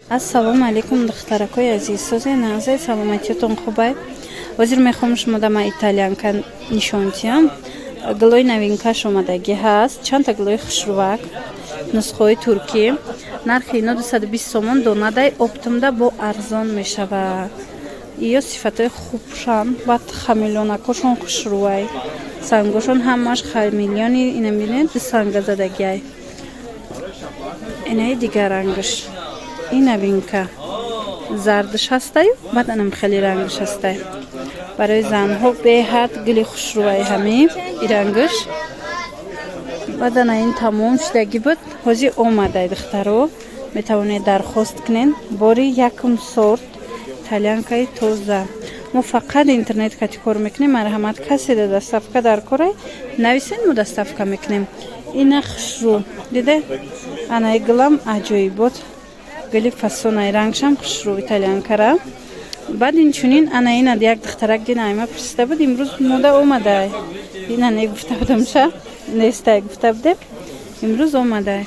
Ассалому алайкум, духтаракои азиз, созе нағзе, саломатиятон хубай? Ҳозир мехоҳам шумо да ма итальянка нишон диҳам. Гулои новинкаш омадагӣ ҳаст, чандта гулои хушрувак, нусхаҳои туркӣ. Нархи ино 220 сомон донадай, оптомда бо арзон мешавад. Иё сифатҳои хубшан, баъд хамелеонакошон хушрувай, сангошон ҳамаш хамелеони. Ина бинед, ду санга задагиай. Инаи дигар рангаш, ин новинка, зардаш ҳастаю, баъд анам хеле рангаш ҳастай. Барои занҳо беҳад гули хушрувай ҳами и рангаш. Баъд ана ин тамом шудагӣ буд, ҳозир омадай. Духтаро, метавонед дархост кунед. Бори якум сорт итальянкаи тоза. Мо фақат интернет кати кор мекунем. Марҳамат, касе да доставка дар корай, нависен, мо доставка мекунем. Ина хушрӯ диде, анаи гулам аҷоибот, гули фасонаи, рангшам хушрӯ, итальянкара. Баъд инчунин ана ина як духтарак дина айма пурсида буд, имрӯз мода омадай. Ина не гуфта будамша, нестай гуфта будем, имрӯз омадай.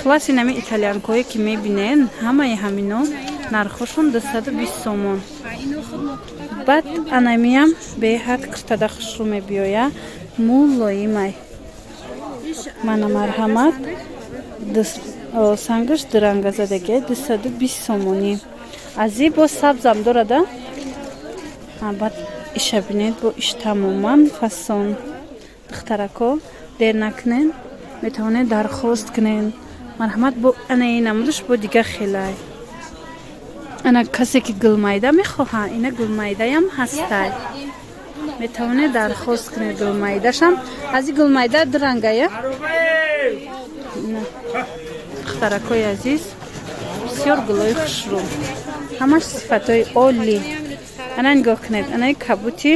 Хулас, инами итальянкое ки мебинен, ҳамаи ҳамино нархошон 220 сомон. Баъд анамиям беҳад киртада хушрӯ мебиёя, мулоимай. Мана, марҳамат, сангаш дуранга задагиай, 220 сомонӣ. Ази бо сабзам дорада. Баъд иша бинед, бо иш тамоман фасон. Духтарако, дер накунен, метавонед дархост кунен. Марҳамат, бо анаи намудаш бо дигар хелай. Ана касе ки гулмайда мехоҳа, ина гулмайдаям ҳастай, метавонед дархост кунед. Гулмайдашам аз и гулмайда дурангая. Духтаракои азиз, бисёр гулои хушрӯ, ҳамаш сифатҳои олӣ. Ана нигоҳ кунед, анаи кабути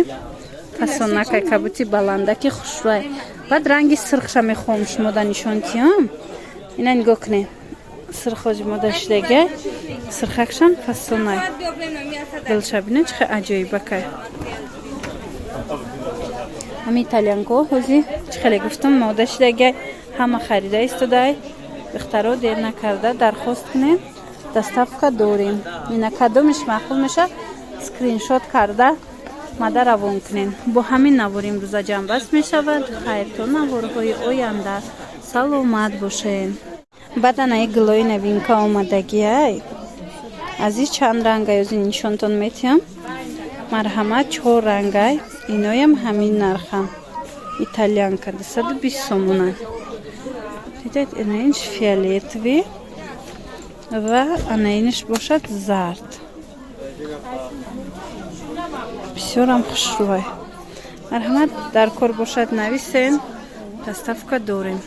фасонакай, кабути баландаки хушрӯай. Баъд ранги сирхша мехоҳам шумо да нишон диҳам. Ина нигоҳ кунед, сирхози мода шидагай, сирхакшам фасонай. Гулша бинед, чӣ хел аҷоибакай. Ҳами итальянко ҳози чӣ хеле гуфтам, мода шидагай, ҳама харида истодай. Духтаро, дер накарда дархост кунед, доставка дорем. Ина кадомиш маъқул мешавад, скриншот карда мада равон кунед. Бо ҳамин навор имрӯза ҷамъбаст мешавад. Хайр, то наворҳои оянда, саломат бошед. Баъд анаи гулои новинка омадагиай, аз и чанд рангай ози нишонтон метиҳам. Марҳамат, чор рангай, иноям ҳамин нархам. Итальянка 220 сомона. Дидед, инаинш фиолетовый ва анаинш бошад зард, бисёрам хушрӯай. Марҳамат, дар кор бошад, нависен, доставка дорем.